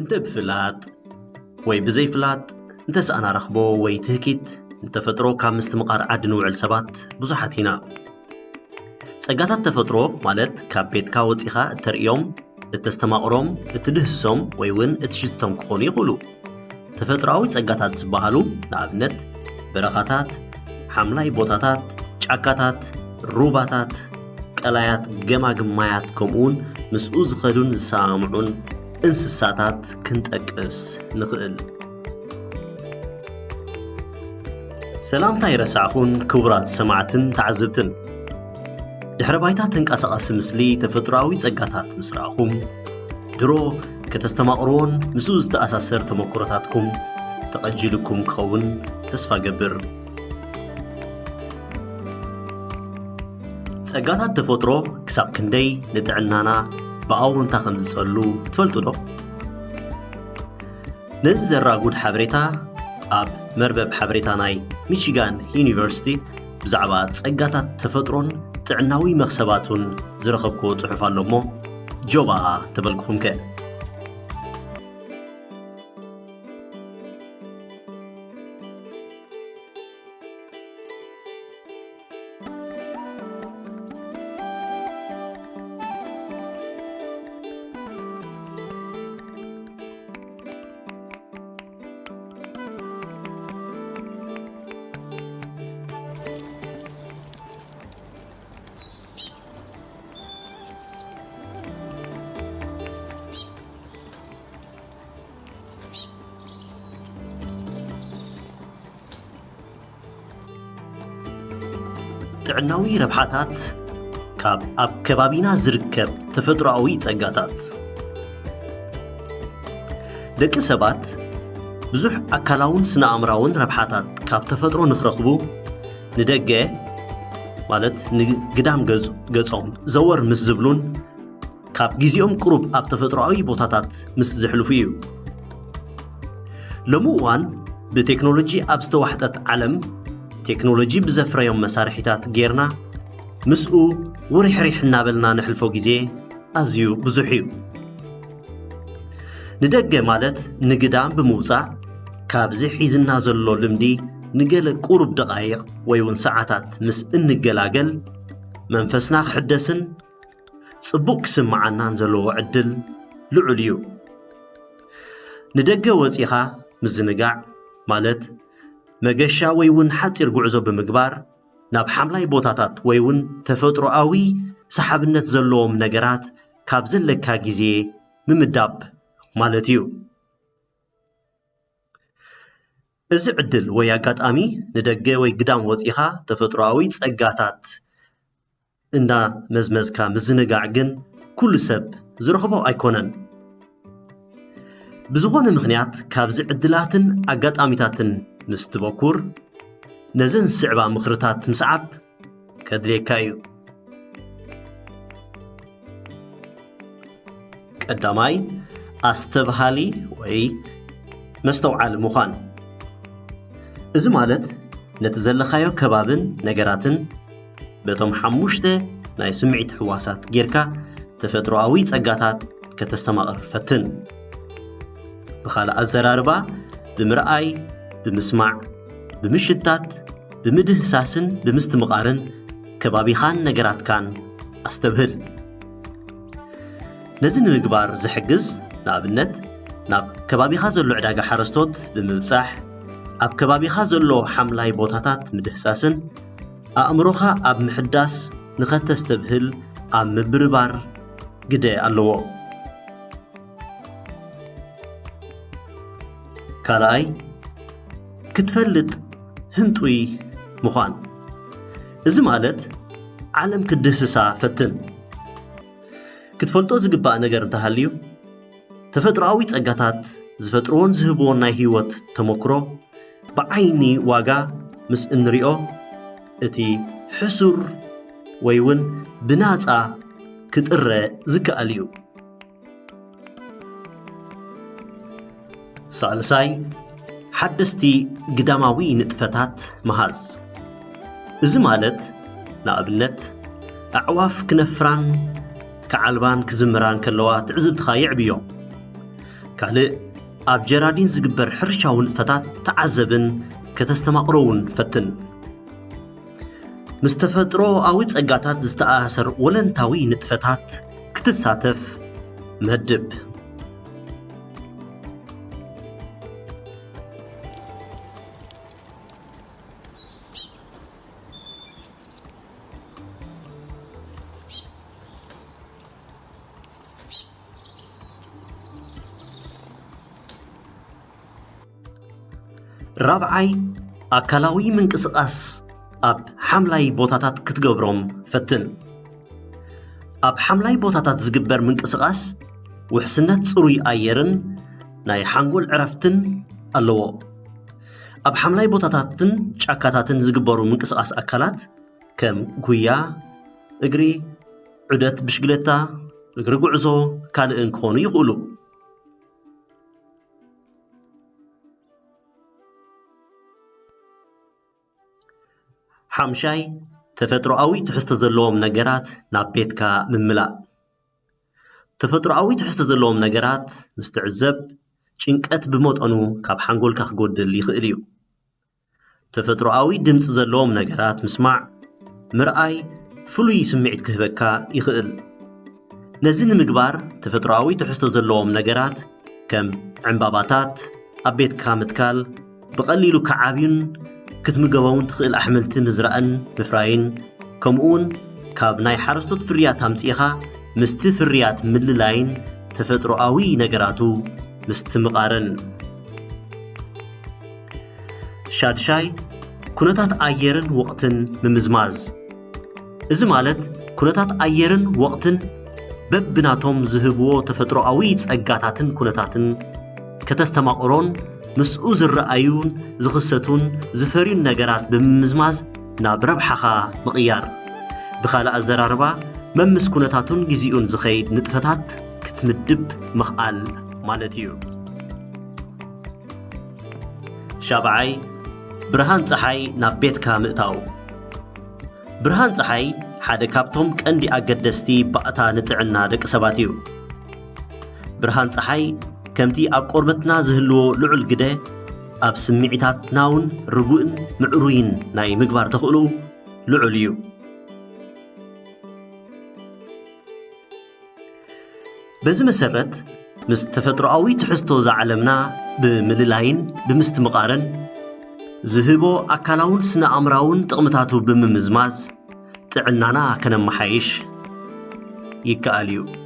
እንተ ብፍላጥ ወይ ብዘይፍላጥ እንተስ ኣናረኽቦ ወይ ትህኪት ንተፈጥሮ ካብ ምስትምቓር ዓዲ ንውዕል ሰባት ብዙሓት ኢና። ጸጋታት ተፈጥሮ ማለት ካብ ቤትካ ወጺኻ እተርእዮም፣ እተስተማቕሮም፣ እትድህስሶም ወይ እውን እትሽትቶም ክኾኑ ይኽእሉ። ተፈጥሮኣዊ ጸጋታት ዝበሃሉ ንኣብነት በረኻታት፣ ሓምላይ ቦታታት፣ ጫካታት፣ ሩባታት፣ ቀላያት፣ ገማግም ማያት ከምኡውን ምስኡ ዝኸዱን ዝሰማምዑን እንስሳታት ክንጠቅስ ንኽእል። ሰላምታ ይረሳዕኹን ክቡራት ሰማዕትን ተዓዘብትን። ድሕረ ባይታ ተንቀሳቓሲ ምስሊ ተፈጥሮኣዊ ጸጋታት ምስ ረኣኹም ድሮ ከተስተማቕርዎን ምስኡ ዝተኣሳሰር ተመክሮታትኩም ተቐጂልኩም ክኸውን ተስፋ ገብር። ጸጋታት ተፈጥሮ ክሳብ ክንደይ ንጥዕናና ብኣወንታ ከም ዝጸሉ ትፈልጡ ዶ? ነዚ ዘራጉድ ሓበሬታ ኣብ መርበብ ሓበሬታ ናይ ሚቺጋን ዩኒቨርሲቲ ብዛዕባ ጸጋታት ተፈጥሮን ጥዕናዊ መኽሰባቱን ዝረኸብክዎ ጽሑፍ ኣሎ እሞ ጆባ ተበልኩኹም ከ። ጥዕናዊ ረብሓታት ካብ ኣብ ከባቢና ዝርከብ ተፈጥሮኣዊ ጸጋታት። ደቂ ሰባት ብዙሕ ኣካላውን ስነ-ኣእምራውን ረብሓታት ካብ ተፈጥሮ ንኽረኽቡ ንደገ፣ ማለት ንግዳም ገጽ-፣ ገጾም ዘወር ምስ ዝብሉን ካብ ግዜኦም ቁሩብ ኣብ ተፈጥሮኣዊ ቦታታት ምስ ዘሕልፉ እዩ። ሎሚ እዋን ብቴክኖሎጂ ኣብ ዝተዋሕጠት ዓለም፣ ቴክኖሎጂ ብዘፍረዮም መሳርሒታት ጌርና ምስኡ ውሪሕሪሕ እናበልና ነሕልፎ ግዜ ኣዝዩ ብዙሕ እዩ። ንደገ ማለት ንግዳም ብምውጻእ ካብዚ ሒዝና ዘሎ ልምዲ ንገለ ቁሩብ ደቓይቕ ወይ እውን ሰዓታት ምስ እንገላገል መንፈስና ክሕደስን ጽቡቕ ክስምዓናን ዘለዎ ዕድል ልዑል እዩ። ንደገ ወጺኻ ምዝንጋዕ ማለት መገሻ ወይ እውን ሓጺር ጉዕዞ ብምግባር ናብ ሓምላይ ቦታታት ወይ እውን ተፈጥሮኣዊ ሰሓብነት ዘለዎም ነገራት ካብ ዘለካ ግዜ ምምዳብ ማለት እዩ። እዚ ዕድል ወይ ኣጋጣሚ ንደገ ወይ ግዳም ወጺኻ ተፈጥሮኣዊ ጸጋታት እንዳመዝመዝካ ምዝንጋዕ ግን ኩሉ ሰብ ዝረኽቦ ኣይኮነን። ብዝኾነ ምኽንያት ካብዚ ዕድላትን ኣጋጣሚታትን ምስ ትበኩር ነዘን ዝስዕባ ምኽርታት ምስዓብ ከድልየካ እዩ። ቀዳማይ፣ ኣስተብሃሊ ወይ መስተውዓሊ ምዃን። እዚ ማለት ነቲ ዘለኻዮ ከባብን ነገራትን በቶም ሓሙሽተ ናይ ስምዒት ሕዋሳት ጌርካ ተፈጥሮኣዊ ጸጋታት ከተስተማቕር ፈትን። ብኻልእ ኣዘራርባ፣ ብምርኣይ፣ ብምስማዕ፣ ብምሽታት፣ ብምድህሳስን ብምስትምቓርን ከባቢኻን ነገራትካን ኣስተብህል። ነዚ ንምግባር ዝሕግዝ፣ ንኣብነት፣ ናብ ከባቢኻ ዘሎ ዕዳጋ ሓረስቶት ብምብጻሕ፣ ኣብ ከባቢኻ ዘሎ ሓምላይ ቦታታት ምድህሳስን ኣእምሮኻ ኣብ ምሕዳስ ንኸተስተብህል ኣብ ምብርባር ግደ ኣለዎ። ካልኣይ፣ ክትፈልጥ ህንጡይ ምዃን። እዚ ማለት ዓለም ክትድህስሳ ፈትን። ክትፈልጦ ዝግባእ ነገር እንተሃልዩ፣ ተፈጥሮኣዊ ጸጋታት ዝፈጥርዎን ዝህብዎን ናይ ህይወት ተመክሮ ብዓይኒ ዋጋ ምስ እንሪኦ፣ እቲ ሕሱር ወይ እውን ብናጻ ክጥረ ዝከኣል እዩ። ሳልሳይ፣ ሓደስቲ ግዳማዊ ንጥፈታት ምሃዝ። እዚ ማለት፣ ንኣብነት፣ ኣዕዋፍ ክነፍራን ክዓልባን ክዝምራን ከለዋ ትዕዝብትኻ የዕብዮ። ካልእ፣ ኣብ ጀራዲን ዝግበር ሕርሻዊ ንጥፈታት ተዓዘብን ከተስተማቕሮ እውን ፈትን። ምስ ተፈጥሮኣዊ ጸጋታት ዝተኣሳሰር ወለንታዊ ንጥፈታት ክትሳተፍ መድብ። ራብዓይ፣ ኣካላዊ ምንቅስቓስ ኣብ ሓምላይ ቦታታት ክትገብሮም ፈትን። ኣብ ሓምላይ ቦታታት ዝግበር ምንቅስቓስ ውሕስነት ጽሩይ ኣየርን ናይ ሓንጎል ዕረፍትን ኣለዎ። ኣብ ሓምላይ ቦታታትን ጫካታትን ዝግበሩ ምንቅስቓስ ኣካላት ከም ጉያ፣ እግሪ፣ ዑደት ብሽግለታ፣ እግሪ ጉዕዞ፣ ካልእን ክኾኑ ይኽእሉ። ሓምሻይ፣ ተፈጥሮኣዊ ትሕዝቶ ዘለዎም ነገራት ናብ ቤትካ ምምላእ። ተፈጥሮኣዊ ትሕዝቶ ዘለዎም ነገራት ምስ ትዕዘብ፣ ጭንቀት ብመጠኑ ካብ ሓንጎልካ ክጎድል ይኽእል እዩ። ተፈጥሮኣዊ ድምጺ ዘለዎም ነገራት ምስማዕ፣ ምርኣይ ፍሉይ ስምዒት ክህበካ ይኽእል። ነዚ ንምግባር፣ ተፈጥሮኣዊ ትሕዝቶ ዘለዎም ነገራት ከም ዕምባባታት ኣብ ቤትካ ምትካል፣ ብቐሊሉ ክዓብዩን ክትምገቦምን ትኽእል ኣሕምልቲ ምዝራእን ምፍራይን፣ ከምኡውን ካብ ናይ ሓረስቶት ፍርያት ኣምጺእኻ ምስቲ ፍርያት ምልላይን ተፈጥሮኣዊ ነገራቱ ምስትምቓርን። ሻድሻይ፣ ኩነታት ኣየርን ወቕትን ምምዝማዝ። እዚ ማለት ኩነታት ኣየርን ወቕትን በብናቶም ዝህብዎ ተፈጥሮኣዊ ጸጋታትን ኩነታትን ከተስተማቕሮን ምስኡ ዝረኣዩን ዝኽሰቱን ዝፈርዩን ነገራት ብምምዝማዝ ናብ ረብሓኻ ምቕያር። ብኻልእ ኣዘራርባ፣ መምስ ኩነታቱን ግዜኡን ዝኸይድ ንጥፈታት ክትምድብ ምኽኣል ማለት እዩ። ሻብዓይ፣ ብርሃን ጸሓይ ናብ ቤትካ ምእታው። ብርሃን ጸሓይ ሓደ ካብቶም ቀንዲ ኣገደስቲ ባእታ ንጥዕና ደቂ ሰባት እዩ። ብርሃን ጸሓይ ከምቲ ኣብ ቆርበትና ዝህልዎ ልዑል ግደ፣ ኣብ ስምዒታትና እውን ርጉእን ምዕሩይን ናይ ምግባር ተኽእሎ ልዑል እዩ። በዚ መሰረት፣ ምስ ተፈጥሮኣዊ ትሕዝቶ እዛ ዓለምና ብምልላይን ብምስትምቓርን፣ ዝህቦ ኣካላውን ስነ ኣእምራውን ጥቕምታቱ ብምምዝማዝ፣ ጥዕናና ከነመሓይሽ ይከኣል እዩ።